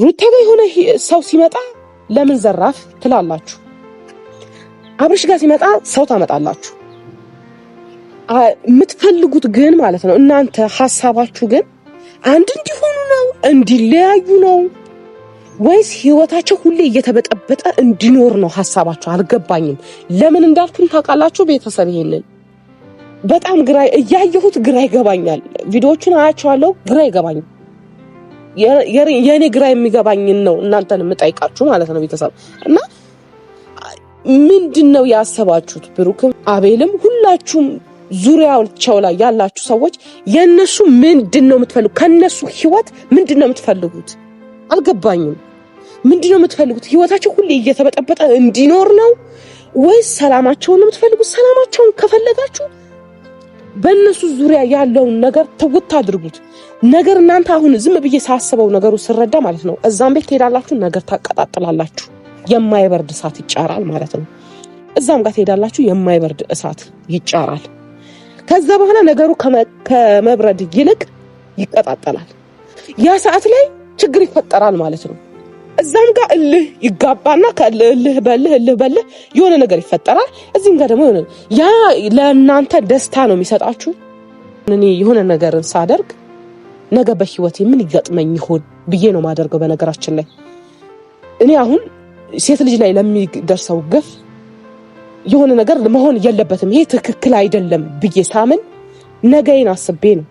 ሩታ ጋር የሆነ ሰው ሲመጣ ለምን ዘራፍ ትላላችሁ? አብርሽ ጋር ሲመጣ ሰው ታመጣላችሁ። የምትፈልጉት ግን ማለት ነው እናንተ ሀሳባችሁ ግን አንድ እንዲሆኑ ነው፣ እንዲለያዩ ነው ወይስ ህይወታቸው ሁሌ እየተበጠበጠ እንዲኖር ነው ሀሳባቸው? አልገባኝም። ለምን እንዳልኩኝ ታውቃላችሁ ቤተሰብ? ይሄንን በጣም ግራ እያየሁት ግራ ይገባኛል። ቪዲዮዎቹን አያቸዋለሁ፣ ግራ ይገባኛል። የእኔ ግራ የሚገባኝን ነው እናንተን የምጠይቃችሁ ማለት ነው ቤተሰብ። እና ምንድን ነው ያሰባችሁት? ብሩክም አቤልም ሁላችሁም ዙሪያቸው ላይ ያላችሁ ሰዎች የእነሱ ምንድን ነው የምትፈልጉት? ከእነሱ ህይወት ምንድን ነው የምትፈልጉት? አልገባኝም። ምንድን ነው የምትፈልጉት? ህይወታቸው ሁሌ እየተበጠበጠ እንዲኖር ነው ወይስ ሰላማቸውን ነው የምትፈልጉት? ሰላማቸውን ከፈለጋችሁ በእነሱ ዙሪያ ያለውን ነገር ትውት አድርጉት። ነገር እናንተ አሁን ዝም ብዬ ሳስበው ነገሩ ስረዳ ማለት ነው፣ እዛም ቤት ትሄዳላችሁ፣ ነገር ታቀጣጥላላችሁ፣ የማይበርድ እሳት ይጫራል ማለት ነው። እዛም ጋር ትሄዳላችሁ፣ የማይበርድ እሳት ይጫራል። ከዛ በኋላ ነገሩ ከመብረድ ይልቅ ይቀጣጠላል። ያ ሰዓት ላይ ችግር ይፈጠራል ማለት ነው። እዛም ጋር እልህ ይጋባና ከእልህ በልህ እልህ በልህ የሆነ ነገር ይፈጠራል። እዚህም ጋር ደግሞ የሆነ ያ ለእናንተ ደስታ ነው የሚሰጣችሁ። እኔ የሆነ ነገርን ሳደርግ ነገ በህይወቴ ምን ይገጥመኝ ይሆን ብዬ ነው ማደርገው። በነገራችን ላይ እኔ አሁን ሴት ልጅ ላይ ለሚደርሰው ግፍ የሆነ ነገር መሆን የለበትም ይሄ ትክክል አይደለም ብዬ ሳምን ነገዬን አስቤ ነው፣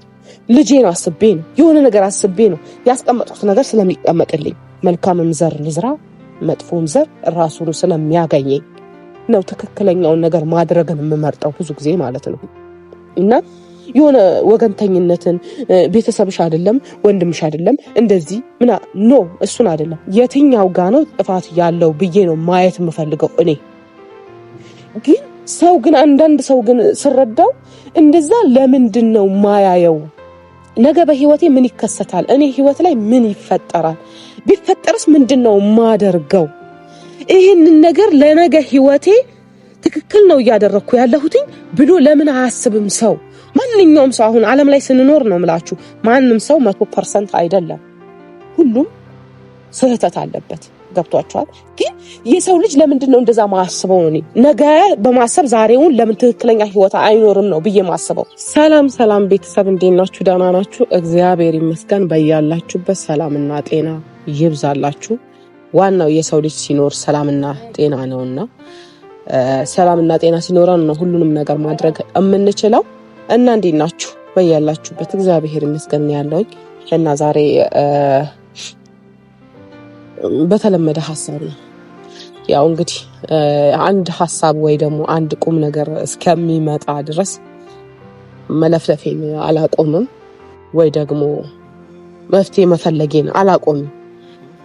ልጄን አስቤ ነው፣ የሆነ ነገር አስቤ ነው ያስቀመጥኩት ነገር ስለሚቀመጥልኝ መልካምም ዘር ልዝራ መጥፎም ዘር ራሱን ስለሚያገኘኝ ነው ትክክለኛውን ነገር ማድረግን የምመርጠው ብዙ ጊዜ ማለት ነው። እና የሆነ ወገንተኝነትን ቤተሰብሽ አይደለም ወንድምሽ አይደለም እንደዚህ ምና no እሱን አይደለም የትኛው ጋ ነው ጥፋት ያለው ብዬ ነው ማየት የምፈልገው እኔ። ግን ሰው ግን አንዳንድ ሰው ግን ስረዳው እንደዛ ለምንድን ነው ማያየው? ነገ በህይወቴ ምን ይከሰታል? እኔ ህይወት ላይ ምን ይፈጠራል? ቢፈጠርስ ምንድን ነው ማደርገው? ይህንን ነገር ለነገ ህይወቴ ትክክል ነው እያደረግኩ ያለሁትኝ ብሎ ለምን አያስብም ሰው? ማንኛውም ሰው አሁን ዓለም ላይ ስንኖር ነው ምላችሁ፣ ማንም ሰው 100% አይደለም። ሁሉም ስህተት አለበት። ገብቷቸዋል። ግን የሰው ልጅ ለምንድን ነው እንደዛ ማስበው? ነው ነገ በማሰብ ዛሬውን ለምን ትክክለኛ ህይወት አይኖርም ነው ብዬ ማስበው። ሰላም ሰላም ቤተሰብ እንዴት ናችሁ? ደህና ናችሁ? እግዚአብሔር ይመስገን። በያላችሁበት ሰላምና ጤና ይብዛላችሁ። ዋናው የሰው ልጅ ሲኖር ሰላምና ጤና ነውና ሰላምና ጤና ሲኖረን ነው ሁሉንም ነገር ማድረግ የምንችለው። እና እንዴት ናችሁ? በያላችሁበት እግዚአብሔር ይመስገን ያለውኝ እና ዛሬ በተለመደ ሀሳብ ነው። ያው እንግዲህ አንድ ሀሳብ ወይ ደግሞ አንድ ቁም ነገር እስከሚመጣ ድረስ መለፍለፌን አላቆምም፣ ወይ ደግሞ መፍትሄ መፈለጌን አላቆምም።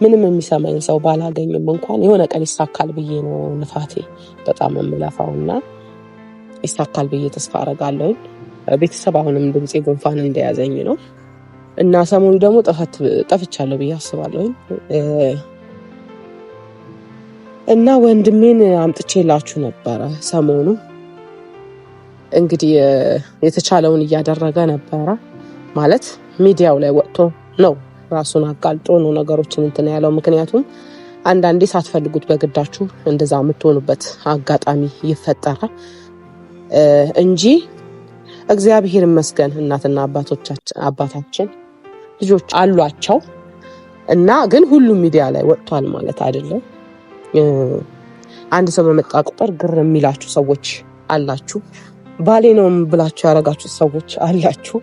ምንም የሚሰማኝ ሰው ባላገኝም እንኳን የሆነ ቀን ይሳካል ብዬ ነው ልፋቴ በጣም የምለፋው እና ይሳካል ብዬ ተስፋ አደርጋለሁኝ። ቤተሰብ አሁንም ድምፄ ጉንፋን እንደያዘኝ ነው እና ሰሞኑ ደግሞ ጠፍቻለሁ ብዬ አስባለሁኝ እና ወንድሜን አምጥቼላችሁ ነበረ። ሰሞኑ እንግዲህ የተቻለውን እያደረገ ነበረ። ማለት ሚዲያው ላይ ወጥቶ ነው ራሱን አጋልጦ ነው ነገሮችን እንትን ያለው። ምክንያቱም አንዳንዴ ሳትፈልጉት በግዳችሁ እንደዛ የምትሆኑበት አጋጣሚ ይፈጠራል እንጂ እግዚአብሔር ይመስገን እናትና አባታችን ልጆች አሏቸው እና ግን ሁሉም ሚዲያ ላይ ወጥቷል ማለት አይደለም። አንድ ሰው በመጣ ቁጥር ግር የሚላችሁ ሰዎች አላችሁ። ባሌ ነው ብላችሁ ያደረጋችሁ ሰዎች አላችሁ።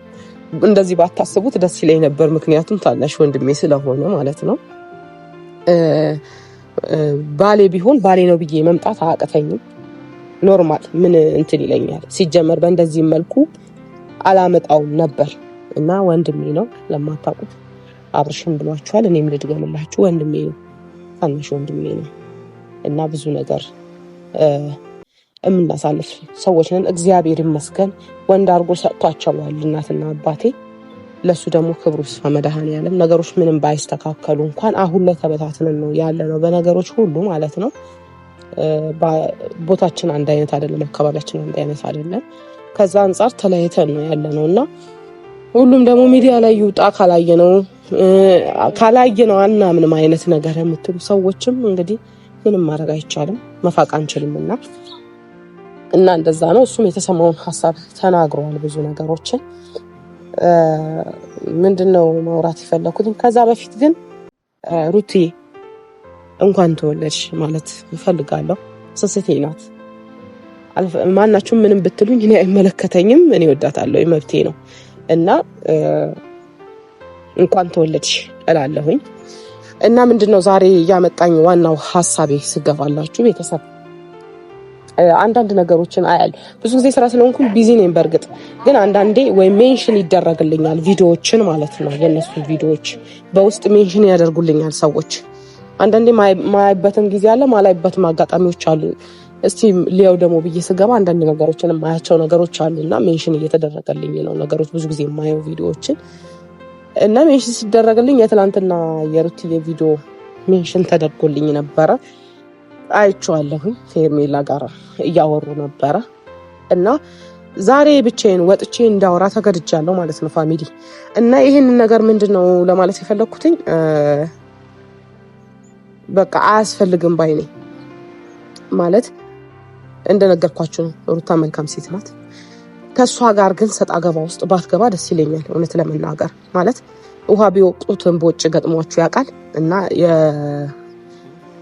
እንደዚህ ባታስቡት ደስ ይለኝ ነበር፣ ምክንያቱም ታናሽ ወንድሜ ስለሆነ ማለት ነው። ባሌ ቢሆን ባሌ ነው ብዬ መምጣት አያቅተኝም። normal ምን እንትን ይለኛል። ሲጀመር በእንደዚህ መልኩ አላመጣውም ነበር እና ወንድሜ ነው። ለማታውቁት አብርሽም ብሏችኋል፣ እኔም ልድገምላችሁ፣ ወንድሜ ነው፣ ታናሽ ወንድሜ ነው እና ብዙ ነገር የምናሳልፍ ሰዎች ነን። እግዚአብሔር ይመስገን ወንድ አድርጎ ሰጥቷቸዋል እናትና አባቴ። ለሱ ደግሞ ክብሩ ይስፋ መድኃኔዓለም። ነገሮች ምንም ባይስተካከሉ እንኳን አሁን ላይ ተበታትነን ነው ያለ ነው በነገሮች ሁሉ ማለት ነው። ቦታችን አንድ አይነት አይደለም፣ አካባቢያችን አንድ አይነት አይደለም። ከዛ አንጻር ተለያይተን ነው ያለ ነው እና ሁሉም ደግሞ ሚዲያ ላይ ይውጣ ካላየ ነው ካላየነው አናምንም አይነት ነገር የምትሉ ሰዎችም እንግዲህ ምንም ማድረግ አይቻልም፣ መፋቅ አንችልም እና እንደዛ ነው። እሱም የተሰማውን ሀሳብ ተናግሯል። ብዙ ነገሮችን ምንድነው ማውራት የፈለኩት። ከዛ በፊት ግን ሩቲ እንኳን ተወለድሽ ማለት እፈልጋለሁ። ስስቴ ናት። ማናችሁም ምንም ብትሉኝ እኔ አይመለከተኝም። እኔ ወዳታለሁ፣ መብቴ ነው እና እንኳን ተወለድሽ እላለሁኝ። እና ምንድነው ዛሬ ያመጣኝ ዋናው ሀሳቤ ስገባላችሁ ቤተሰብ አንዳንድ ነገሮችን አያል ብዙ ጊዜ ስራ ስለሆንኩ busy ነኝ። በእርግጥ ግን አንዳንዴ ወይ mention ይደረግልኛል ቪዲዮዎችን ማለት ነው። የእነሱ ቪዲዮዎች በውስጥ mention ያደርጉልኛል ሰዎች። አንዳንዴ ማያይበትም ጊዜ አለ፣ ማላይበትም አጋጣሚዎች አሉ። እስቲ ሊያው ደግሞ ብዬ ስገባ አንዳንድ ነገሮችን የማያቸው ነገሮች አሉ እና mention እየተደረገልኝ ነው ነገሮች ብዙ ጊዜ የማየው ቪዲዮዎችን እና mention ሲደረግልኝ የትላንትና የሩትዬ ቪዲዮ mention ተደርጎልኝ ነበረ። አይቼዋለሁኝ። ከሄርሜላ ጋር እያወሩ ነበረ እና ዛሬ ብቻዬን ወጥቼ እንዳወራ ተገድጃለሁ ማለት ነው family። እና ይህንን ነገር ምንድን ነው ለማለት የፈለግኩትኝ በቃ አያስፈልግም ባይ ነኝ። ማለት እንደነገርኳችሁ ነው፣ ሩታ መልካም ሴት ናት። ከእሷ ጋር ግን ሰጣ ገባ ውስጥ ባትገባ ደስ ይለኛል፣ እውነት ለመናገር ማለት ውሃ ቢወቅጡት እምቦጭ ገጥሟችሁ ያውቃል እና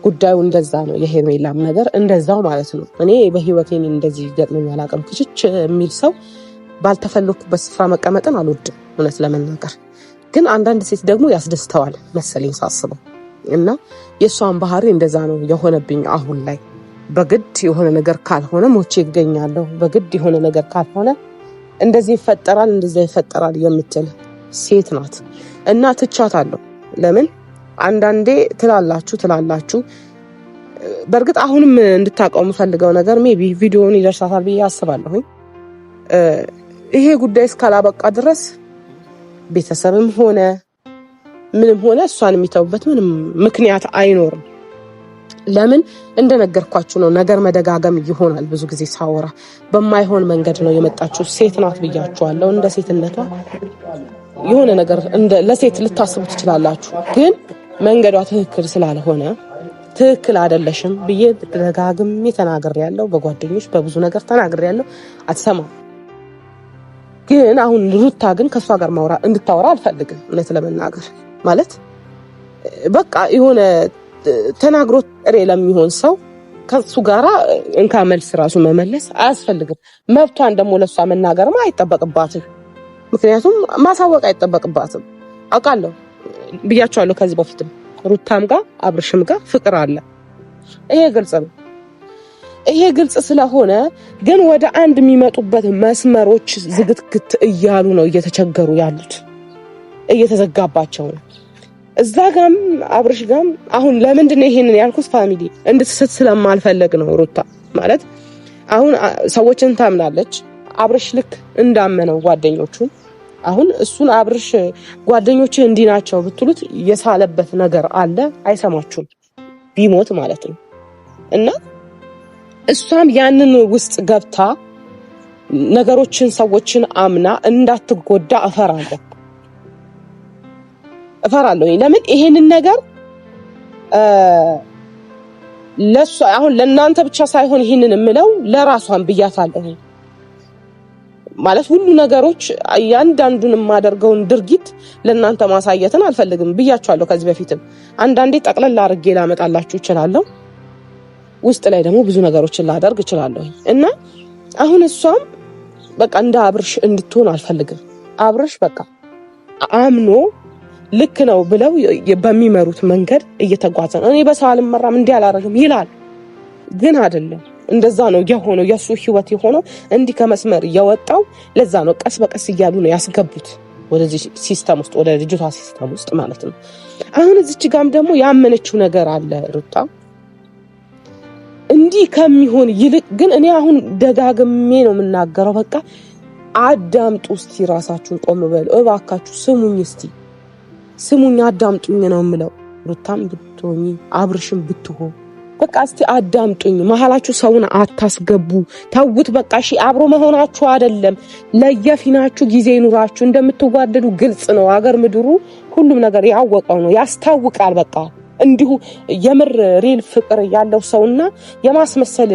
ጉዳዩ እንደዛ ነው። የሄርሜላም ነገር እንደዛው ማለት ነው። እኔ በህይወቴ እንደዚህ ገጥሞኝ አላውቅም። ክችች የሚል ሰው ባልተፈለኩበት ስፍራ መቀመጥን አልወድም እውነት ለመናገር ግን አንዳንድ ሴት ደግሞ ያስደስተዋል መሰለኝ ሳስበው እና የእሷን ባህሪ እንደዛ ነው የሆነብኝ አሁን ላይ። በግድ የሆነ ነገር ካልሆነ ሞቼ ይገኛለሁ፣ በግድ የሆነ ነገር ካልሆነ እንደዚህ ይፈጠራል፣ እንደዛ ይፈጠራል የምትል ሴት ናት እና ትቻታለሁ። ለምን አንዳንዴ ትላላችሁ። በእርግጥ አሁንም እንድታውቀው የምፈልገው ነገር maybe ቪዲዮውን ይደርሳታል ብዬ አስባለሁኝ። ይሄ ጉዳይ እስካላበቃ ድረስ ቤተሰብም ሆነ ምንም ሆነ እሷን የሚተውበት ምንም ምክንያት አይኖርም። ለምን እንደነገርኳችሁ ነው። ነገር መደጋገም ይሆናል። ብዙ ጊዜ ሳወራ በማይሆን መንገድ ነው የመጣችሁ። ሴት ናት ብያችኋለሁ። እንደ ሴትነቷ የሆነ ነገር ለሴት ልታስቡ ትችላላችሁ ግን መንገዷ ትክክል ስላልሆነ ትክክል አይደለሽም ብዬ ደጋግሜ ተናግሬያለሁ። በጓደኞች በብዙ ነገር ተናግሬያለሁ። አትሰማም። ግን አሁን ሩታ ግን ከእሷ ጋር ማውራ እንድታወራ አልፈልግም። እውነት ለመናገር ማለት በቃ የሆነ ተናግሮ ጥሬ ለሚሆን ሰው ከሱ ጋራ እንካ መልስ ራሱ መመለስ አያስፈልግም። መብቷን ደግሞ ለእሷ መናገርም አይጠበቅባትም። ምክንያቱም ማሳወቅ አይጠበቅባትም። አውቃለሁ ብያቸዋለሁ ከዚህ በፊትም ሩታም ጋር አብርሽም ጋር ፍቅር አለ። ይሄ ግልጽ ነው። ይሄ ግልጽ ስለሆነ ግን ወደ አንድ የሚመጡበት መስመሮች ዝግትግት እያሉ ነው እየተቸገሩ ያሉት፣ እየተዘጋባቸው ነው። እዛ ጋም አብርሽ ጋም አሁን ለምንድን ነው ይሄንን ያልኩት? family እንድትስት ስለማልፈለግ ነው። ሩታ ማለት አሁን ሰዎችን ታምናለች። አብርሽ ልክ እንዳመነው ጓደኞቹን አሁን እሱን አብርሽ ጓደኞች እንዲህ ናቸው ብትሉት የሳለበት ነገር አለ፣ አይሰማችሁም። ቢሞት ማለት ነው። እና እሷም ያንን ውስጥ ገብታ ነገሮችን ሰዎችን አምና እንዳትጎዳ እፈራለሁ እፈራለሁ። ለምን ይሄንን ነገር ለሷ አሁን ለእናንተ ብቻ ሳይሆን ይሄንን የምለው ለራሷን ብያታለሁ። ማለት ሁሉ ነገሮች እያንዳንዱን የማደርገውን ድርጊት ለእናንተ ማሳየትን አልፈልግም ብያችኋለሁ። ከዚህ በፊትም አንዳንዴ ጠቅለል አድርጌ ላመጣላችሁ እችላለሁ። ውስጥ ላይ ደግሞ ብዙ ነገሮችን ላደርግ እችላለሁ እና አሁን እሷም በቃ እንደ አብርሽ እንድትሆን አልፈልግም። አብርሽ በቃ አምኖ ልክ ነው ብለው በሚመሩት መንገድ እየተጓዘ ነው። እኔ በሰው አልመራም እንዲህ አላደርግም ይላል፣ ግን አይደለም እንደዛ ነው የሆነው። የእሱ ህይወት የሆነው እንዲህ ከመስመር የወጣው ለዛ ነው። ቀስ በቀስ እያሉ ነው ያስገቡት ወደዚህ system ውስጥ፣ ወደ ልጅቷ system ውስጥ ማለት ነው። አሁን እዚች ጋም ደግሞ ያመነችው ነገር አለ ሩታ እንዲህ ከሚሆን ይልቅ ግን እኔ አሁን ደጋግሜ ነው የምናገረው። በቃ አዳምጡ እስቲ፣ ራሳችሁን ቆም በሉ እባካችሁ፣ ስሙኝ እስቲ ስሙኝ፣ አዳምጡኝ ነው የምለው። ሩታም ብትሆኚ አብርሽም ብትሆን በቃ እስቲ አዳምጡኝ። መሀላችሁ ሰውን አታስገቡ፣ ተውት በቃ። እሺ አብሮ መሆናችሁ አይደለም ለየፊናችሁ ጊዜ ይኑራችሁ። እንደምትዋደዱ ግልጽ ነው። አገር ምድሩ ሁሉም ነገር ያወቀው ነው፣ ያስታውቃል። በቃ እንዲሁ የምር real ፍቅር ያለው ሰውና የማስመሰል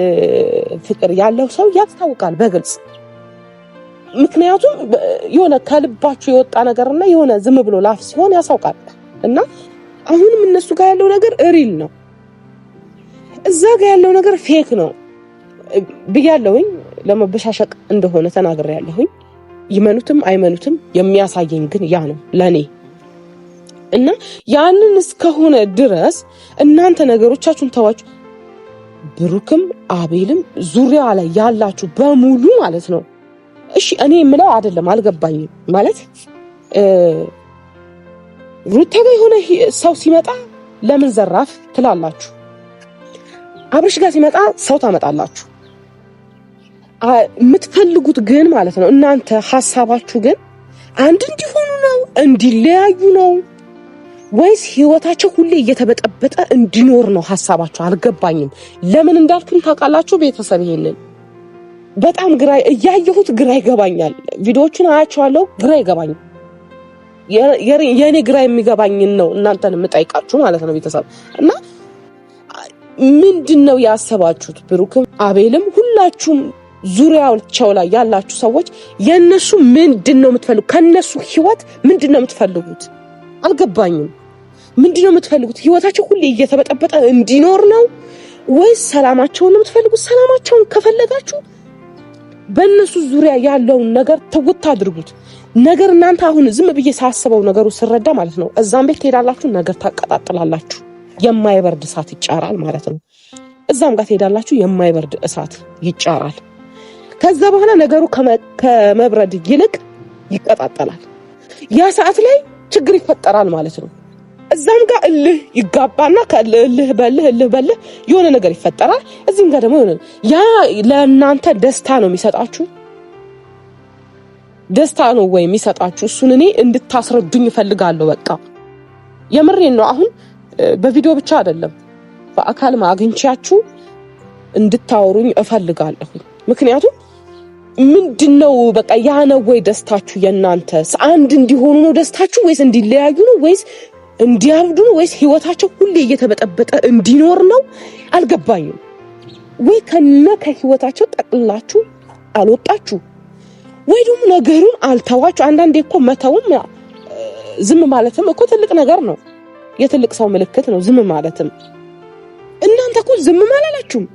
ፍቅር ያለው ሰው ያስታውቃል በግልጽ። ምክንያቱም የሆነ ከልባችሁ የወጣ ነገርና የሆነ ዝም ብሎ ላፍ ሲሆን ያሳውቃል። እና አሁንም እነሱ ጋር ያለው ነገር real ነው፣ እዛ ጋር ያለው ነገር fake ነው ብያለሁኝ። ለመበሻሸቅ እንደሆነ ተናግሬያለሁኝ። ይመኑትም አይመኑትም የሚያሳየኝ ግን ያ ነው ለኔ። እና ያንን እስከሆነ ድረስ እናንተ ነገሮቻችሁን ተዋችሁ። ብሩክም አቤልም ዙሪያ ላይ ያላችሁ በሙሉ ማለት ነው። እሺ እኔ የምለው አይደለም አልገባኝም። ማለት ሩታ ጋር የሆነ ሰው ሲመጣ ለምን ዘራፍ ትላላችሁ? አብርሽ ጋር ሲመጣ ሰው ታመጣላችሁ። የምትፈልጉት ግን ማለት ነው እናንተ ሀሳባችሁ ግን አንድ እንዲሆኑ ነው፣ እንዲለያዩ ነው ወይስ ህይወታቸው ሁሌ እየተበጠበጠ እንዲኖር ነው ሀሳባቸው? አልገባኝም። ለምን እንዳልኩኝ ታውቃላችሁ ቤተሰብ? ይሄንን በጣም ግራ እያየሁት ግራ ይገባኛል። ቪዲዮዎቹን አያቸዋለሁ፣ ግራ ይገባኛል። የእኔ ግራ የሚገባኝን ነው እናንተን የምጠይቃችሁ ማለት ነው ቤተሰብ። እና ምንድን ነው ያሰባችሁት? ብሩክም አቤልም ሁላችሁም ዙሪያቸው ላይ ያላችሁ ሰዎች የእነሱ ምንድን ነው የምትፈልጉ? ከእነሱ ህይወት ምንድን ነው የምትፈልጉት? አልገባኝም። ምንድን ነው የምትፈልጉት? ህይወታቸው ሁሌ እየተበጠበጠ እንዲኖር ነው ወይስ ሰላማቸውን ነው የምትፈልጉት? ሰላማቸውን ከፈለጋችሁ በእነሱ ዙሪያ ያለውን ነገር ትውት አድርጉት። ነገር እናንተ አሁን ዝም ብዬ ሳስበው ነገሩ ስረዳ ማለት ነው፣ እዛም ቤት ትሄዳላችሁ፣ ነገር ታቀጣጥላላችሁ፣ የማይበርድ እሳት ይጫራል ማለት ነው። እዛም ጋር ትሄዳላችሁ፣ የማይበርድ እሳት ይጫራል። ከዛ በኋላ ነገሩ ከመብረድ ይልቅ ይቀጣጠላል። ያ ሰዓት ላይ ችግር ይፈጠራል ማለት ነው። እዛም ጋር እልህ ይጋባና ከእልህ በልህ እልህ በልህ የሆነ ነገር ይፈጠራል። እዚህም ጋር ደግሞ የሆነ ያ ለእናንተ ደስታ ነው የሚሰጣችሁ፣ ደስታ ነው ወይ የሚሰጣችሁ? እሱን እኔ እንድታስረዱኝ እፈልጋለሁ። በቃ የምሬን ነው። አሁን በቪዲዮ ብቻ አይደለም በአካልም አግኝቻችሁ እንድታወሩኝ እፈልጋለሁ። ምክንያቱም ምንድነው በቃ ያ ነው ወይ ደስታችሁ? የእናንተ አንድ እንዲሆኑ ነው ደስታችሁ ወይስ እንዲለያዩ ነው ወይስ እንዲያብዱ ነው ወይስ ህይወታቸው ሁሌ እየተበጠበጠ እንዲኖር ነው? አልገባኝም። ወይ ከነ ከህይወታቸው ጠቅላችሁ አልወጣችሁ ወይ ደግሞ ነገሩን አልተዋችሁ። አንዳንዴ እኮ መተውም ዝም ማለትም እኮ ትልቅ ነገር ነው። የትልቅ ሰው ምልክት ነው ዝም ማለትም። እናንተ እኮ ዝም አላላችሁም።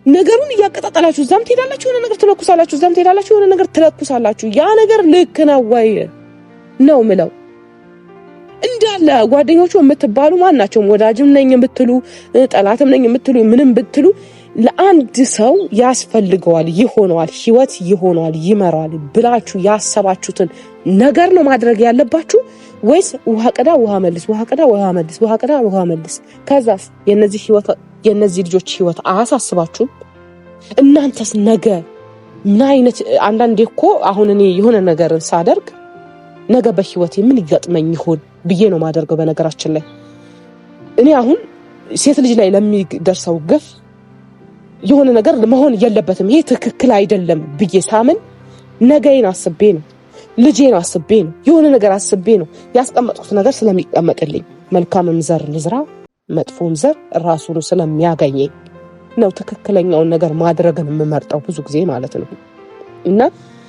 ነገሩን እያቀጣጠላችሁ እዛም ትሄዳላችሁ፣ የሆነ ነገር ትለኩሳላችሁ፣ እዛም ትሄዳላችሁ፣ የሆነ ነገር ትለኩሳላችሁ። ያ ነገር ልክ ነው ወይ ነው ምለው እንዳለ ጓደኞቹ የምትባሉ ማናቸውም ወዳጅም ነኝ የምትሉ ጠላትም ነኝ የምትሉ ምንም ብትሉ ለአንድ ሰው ያስፈልገዋል፣ ይሆነዋል፣ ህይወት ይሆነዋል፣ ይመራዋል ብላችሁ ያሰባችሁትን ነገር ነው ማድረግ ያለባችሁ ወይስ ውሃ ቅዳ ውሃ መልስ፣ ውሃ ቅዳ ውሃ መልስ፣ ውሃ ቅዳ ውሃ መልስ? ከዛስ የነዚህ ህይወት የነዚህ ልጆች ህይወት አያሳስባችሁም? እናንተስ ነገ ምን አይነት አንዳንዴ እኮ አሁን እኔ የሆነ ነገርን ሳደርግ ነገ በህይወቴ ምን ይገጥመኝ ይሆን ብዬ ነው ማደርገው። በነገራችን ላይ እኔ አሁን ሴት ልጅ ላይ ለሚደርሰው ግፍ የሆነ ነገር መሆን የለበትም ይሄ ትክክል አይደለም ብዬ ሳምን ነገዬን አስቤ ነው፣ ልጄን አስቤ ነው፣ የሆነ ነገር አስቤ ነው ያስቀመጥኩት ነገር ስለሚቀመጥልኝ መልካምም ዘር ልዝራ መጥፎም ዘር ራሱን ስለሚያገኘኝ ነው ትክክለኛውን ነገር ማድረግን የምመርጠው ብዙ ጊዜ ማለት ነው። እና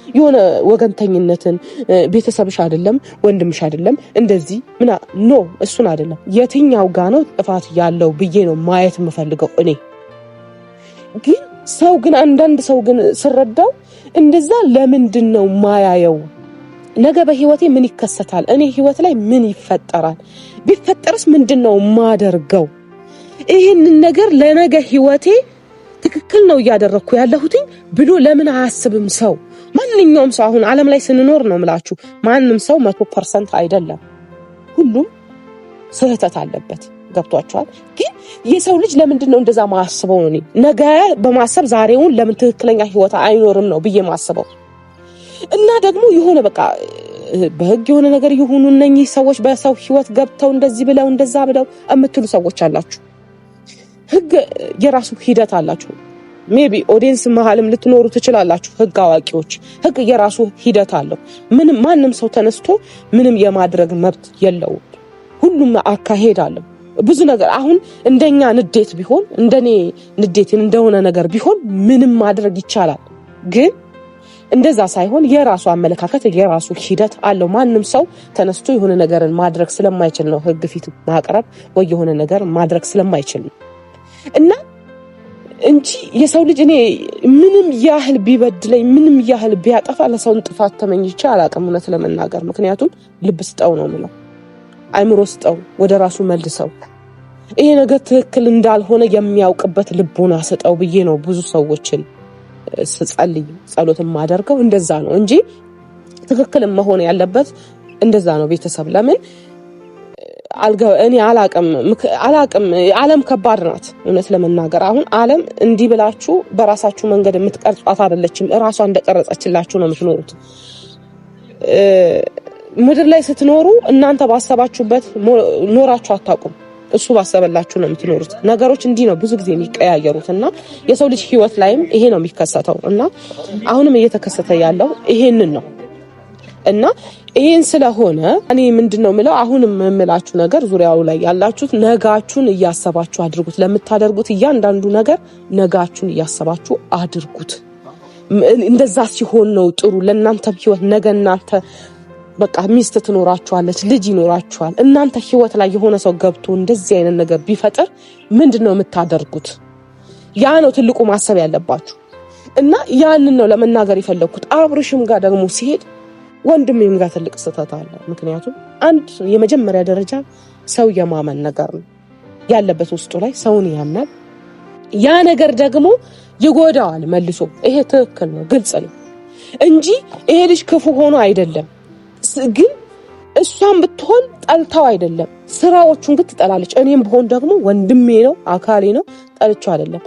የሆነ ወገንተኝነትን ቤተሰብሽ አይደለም ወንድምሽ አይደለም እንደዚህ ምና no እሱን አይደለም የትኛው ጋ ነው ጥፋት ያለው ብዬ ነው ማየት የምፈልገው እኔ። ግን ሰው ግን አንዳንድ ሰው ግን ስረዳው እንደዛ ለምንድን ነው ማያየው? ነገ በህይወቴ ምን ይከሰታል? እኔ ህይወት ላይ ምን ይፈጠራል? ቢፈጠርስ ምንድን ነው ማደርገው? ይህንን ነገር ለነገ ህይወቴ ትክክል ነው እያደረግኩ ያለሁትኝ ብሎ ለምን አያስብም ሰው? ማንኛውም ሰው አሁን ዓለም ላይ ስንኖር ነው ምላችሁ፣ ማንም ሰው 100% አይደለም። ሁሉም ስህተት አለበት። ገብቷችኋል? ግን የሰው ልጅ ለምንድን ነው እንደዛ ማስበው? እኔ ነገ በማሰብ ዛሬውን ለምን ትክክለኛ ህይወት አይኖርም ነው ብዬ ማስበው። እና ደግሞ የሆነ በቃ በህግ የሆነ ነገር የሆኑ እነኚህ ሰዎች በሰው ህይወት ገብተው እንደዚህ ብለው እንደዛ ብለው የምትሉ ሰዎች አላችሁ። ህግ የራሱ ሂደት አላችሁ። Maybe audience መሀልም ልትኖሩ ትችላላችሁ። ህግ አዋቂዎች፣ ህግ የራሱ ሂደት አለው። ምንም ማንም ሰው ተነስቶ ምንም የማድረግ መብት የለውም። ሁሉም አካሄድ አለው። ብዙ ነገር አሁን እንደኛ ንዴት ቢሆን፣ እንደኔ ንዴት እንደሆነ ነገር ቢሆን ምንም ማድረግ ይቻላል። ግን እንደዛ ሳይሆን የራሱ አመለካከት የራሱ ሂደት አለው። ማንም ሰው ተነስቶ የሆነ ነገርን ማድረግ ስለማይችል ነው ህግ ፊት ማቅረብ ወይ የሆነ ነገር ማድረግ ስለማይችል ነው እና እንጂ የሰው ልጅ እኔ ምንም ያህል ቢበድለኝ፣ ምንም ያህል ቢያጠፋ ለሰውን ጥፋት ተመኝቼ አላቅም፣ እውነት ለመናገር። ምክንያቱም ልብ ስጠው ነው የምለው፣ አይምሮ ስጠው፣ ወደ ራሱ መልሰው፣ ይሄ ነገር ትክክል እንዳልሆነ የሚያውቅበት ልቦና ስጠው ብዬ ነው ብዙ ሰዎችን ስጸልይ ጸሎት የማደርገው እንደዛ ነው እንጂ ትክክል መሆን ያለበት እንደዛ ነው። ቤተሰብ ለምን እኔ አላቅም አላቅም። ዓለም ከባድ ናት እውነት ለመናገር። አሁን ዓለም እንዲህ ብላችሁ በራሳችሁ መንገድ የምትቀርጿት አይደለችም። እራሷ እንደቀረጸችላችሁ ነው የምትኖሩት። ምድር ላይ ስትኖሩ እናንተ ባሰባችሁበት ኖራችሁ አታውቁም። እሱ ባሰበላችሁ ነው የምትኖሩት። ነገሮች እንዲህ ነው ብዙ ጊዜ የሚቀያየሩት እና የሰው ልጅ ህይወት ላይም ይሄ ነው የሚከሰተው እና አሁንም እየተከሰተ ያለው ይሄንን ነው። እና ይሄን ስለሆነ እኔ ምንድን ነው የምለው፣ አሁንም የምላችሁ ነገር ዙሪያው ላይ ያላችሁት ነጋችሁን እያሰባችሁ አድርጉት። ለምታደርጉት እያንዳንዱ ነገር ነጋችሁን እያሰባችሁ አድርጉት። እንደዛ ሲሆን ነው ጥሩ ለእናንተ ህይወት። ነገ እናንተ በቃ ሚስት ትኖራችኋለች፣ ልጅ ይኖራችኋል። እናንተ ህይወት ላይ የሆነ ሰው ገብቶ እንደዚህ አይነት ነገር ቢፈጥር ምንድን ነው የምታደርጉት? ያ ነው ትልቁ ማሰብ ያለባችሁ። እና ያንን ነው ለመናገር የፈለግኩት። አብርሽም ጋር ደግሞ ሲሄድ ወንድሜም ጋር ትልቅ ስህተት አለ። ምክንያቱም አንድ የመጀመሪያ ደረጃ ሰው የማመን ነገር ነው ያለበት፣ ውስጡ ላይ ሰውን ያምናል። ያ ነገር ደግሞ ይጎዳዋል መልሶ። ይሄ ትክክል ነው፣ ግልጽ ነው እንጂ ይሄ ልጅ ክፉ ሆኖ አይደለም። ግን እሷን ብትሆን ጠልታው አይደለም፣ ስራዎቹን ግን ትጠላለች። እኔም ብሆን ደግሞ ወንድሜ ነው፣ አካሌ ነው፣ ጠልቼው አይደለም።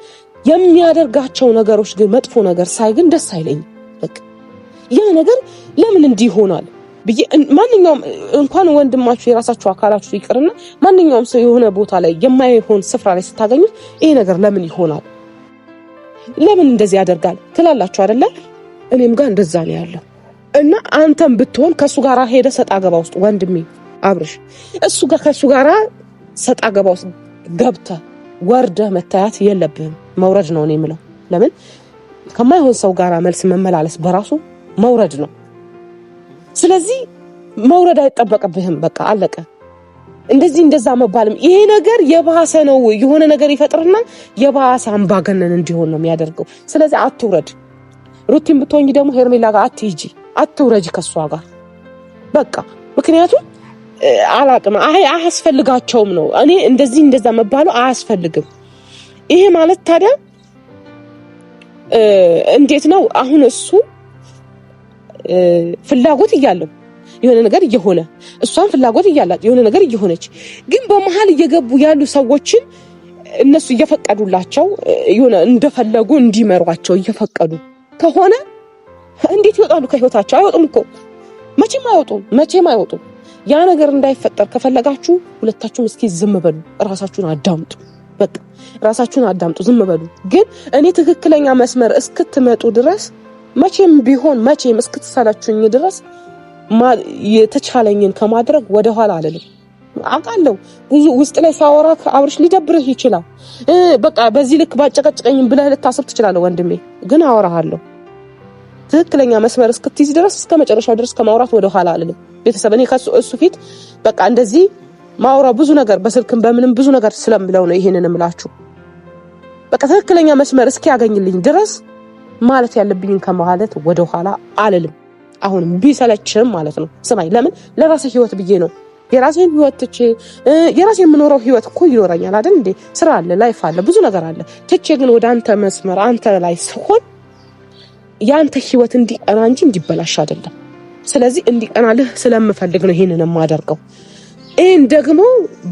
የሚያደርጋቸው ነገሮች ግን መጥፎ ነገር ሳይ ግን ደስ አይለኝም። በቃ ያ ነገር ለምን እንዲህ ይሆናል ብዬ፣ ማንኛውም እንኳን ወንድማችሁ የራሳችሁ አካላችሁ ይቅርና ማንኛውም ሰው የሆነ ቦታ ላይ የማይሆን ስፍራ ላይ ስታገኙት ይሄ ነገር ለምን ይሆናል፣ ለምን እንደዚህ ያደርጋል ትላላችሁ አይደለ? እኔም ጋር እንደዛ ነው ያለው። እና አንተም ብትሆን ከእሱ ጋር ሄደ ሰጣ ገባ ውስጥ፣ ወንድሜ አብርሽ፣ እሱ ጋር ከእሱ ጋር ሰጣ ገባ ውስጥ ገብተ ወርደ መታያት የለብህም። መውረድ ነው እኔ የምለው። ለምን ከማይሆን ሰው ጋር መልስ መመላለስ በራሱ መውረድ ነው። ስለዚህ መውረድ አይጠበቅብህም። በቃ አለቀ። እንደዚህ እንደዛ መባልም ይሄ ነገር የባሰ ነው። የሆነ ነገር ይፈጥርና የባሰ አምባገነን እንዲሆን ነው የሚያደርገው። ስለዚህ አትውረድ። ሩቲን ብትሆኝ ደግሞ ሄርሜላ ጋር አትሂጂ፣ አትውረጂ ከሷ ጋር በቃ። ምክንያቱም አላቅም፣ አይ አያስፈልጋቸውም ነው። እኔ እንደዚህ እንደዛ መባሉ አያስፈልግም። ይሄ ማለት ታዲያ እንዴት ነው አሁን እሱ ፍላጎት እያለው የሆነ ነገር እየሆነ፣ እሷን ፍላጎት እያላት የሆነ ነገር እየሆነች፣ ግን በመሀል እየገቡ ያሉ ሰዎችን እነሱ እየፈቀዱላቸው የሆነ እንደፈለጉ እንዲመሯቸው እየፈቀዱ ከሆነ እንዴት ይወጣሉ ከህይወታቸው? አይወጡም እኮ፣ መቼም አይወጡም፣ መቼም አይወጡም። ያ ነገር እንዳይፈጠር ከፈለጋችሁ ሁለታችሁም እስኪ ዝም በሉ፣ ራሳችሁን አዳምጡ። በቃ ራሳችሁን አዳምጡ፣ ዝም በሉ። ግን እኔ ትክክለኛ መስመር እስክትመጡ ድረስ፣ መቼም ቢሆን መቼም እስክትሰለቹኝ ድረስ የተቻለኝን ከማድረግ ወደኋላ አልልም። አውቃለሁ ብዙ ውስጥ ላይ ሳወራ አብርሽ ሊደብርህ ይችላል። በቃ በዚህ ልክ ባጨቀጭቀኝም ብለህ ልታስብ ትችላለህ ወንድሜ። ግን አወራሃለሁ፣ ትክክለኛ መስመር እስክትይዝ ድረስ፣ እስከ መጨረሻው ድረስ ከማውራት ወደኋላ አልልም። ቤተሰብ እኔ ከሱ እሱ ፊት በቃ እንደዚህ ማውራው ብዙ ነገር በስልክም በምንም ብዙ ነገር ስለምለው ነው ይሄንን እምላችሁ። በቃ ትክክለኛ መስመር እስኪያገኝልኝ ድረስ ማለት ያለብኝን ከማለት ወደኋላ አልልም። አሁንም ቢሰለችም ማለት ነው። ስማኝ፣ ለምን ለራሴ ህይወት ብዬ ነው። የራሴን ህይወት ትቼ፣ የራሴ የምኖረው ህይወት እኮ ይኖረኛል አይደል እንዴ? ስራ አለ፣ life አለ፣ ብዙ ነገር አለ። ትቼ ግን ወደ አንተ መስመር አንተ ላይ ስሆን የአንተ ህይወት እንዲቀና እንጂ እንዲበላሽ አይደለም። ስለዚህ እንዲቀናልህ ስለምፈልግ ነው ይሄንን የማደርገው። ይህን ደግሞ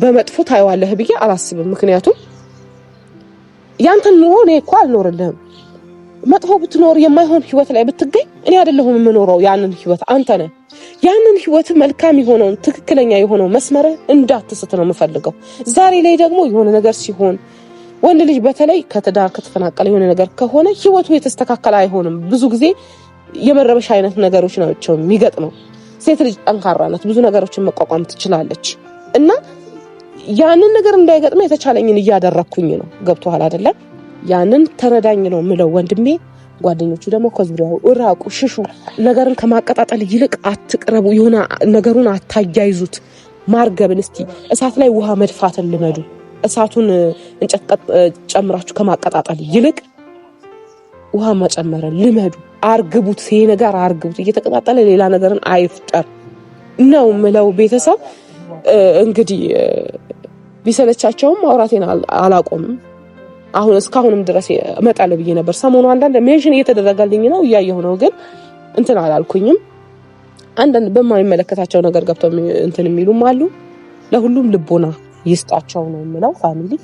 በመጥፎ ታየዋለህ ብዬ አላስብም። ምክንያቱም ያንተን ኑሮ እኔ እኮ አልኖርልህም። መጥፎ ብትኖር፣ የማይሆን ህይወት ላይ ብትገኝ እኔ አይደለሁም የምኖረው ያንን ህይወት፣ አንተ ነህ። ያንን ህይወት መልካም የሆነውን ትክክለኛ የሆነው መስመር እንዳትስት ነው የምፈልገው። ዛሬ ላይ ደግሞ የሆነ ነገር ሲሆን ወንድ ልጅ በተለይ ከትዳር ከተፈናቀለ የሆነ ነገር ከሆነ ህይወቱ የተስተካከለ አይሆንም። ብዙ ጊዜ የመረበሽ አይነት ነገሮች ናቸው የሚገጥመው። ሴት ልጅ ጠንካራ ናት፣ ብዙ ነገሮችን መቋቋም ትችላለች። እና ያንን ነገር እንዳይገጥመ የተቻለኝን እያደረግኩኝ ነው። ገብቶሃል አይደለም? ያንን ተረዳኝ ነው ምለው ወንድሜ። ጓደኞቹ ደግሞ ከዙሪያው እራቁ፣ ሽሹ። ነገርን ከማቀጣጠል ይልቅ አትቅረቡ። የሆነ ነገሩን አታያይዙት። ማርገብን እስቲ እሳት ላይ ውሃ መድፋትን ልመዱ። እሳቱን እንጨት ጨምራችሁ ከማቀጣጠል ይልቅ ውሃ መጨመርን ልመዱ። አርግቡት፣ ይሄ ነገር አርግቡት። እየተቀጣጠለ ሌላ ነገርን አይፍጠር ነው ምለው። ቤተሰብ እንግዲህ ቢሰለቻቸውም ማውራቴን አላቆምም። አሁን እስካሁንም ድረስ እመጣለሁ ብዬ ነበር። ሰሞኑ አንዳንድ mention እየተደረገልኝ ነው እያየሁ ነው፣ ግን እንትን አላልኩኝም። አንዳንድ በማይመለከታቸው ነገር ገብተው እንትን የሚሉም አሉ። ለሁሉም ልቦና ይስጣቸው ነው የምለው family።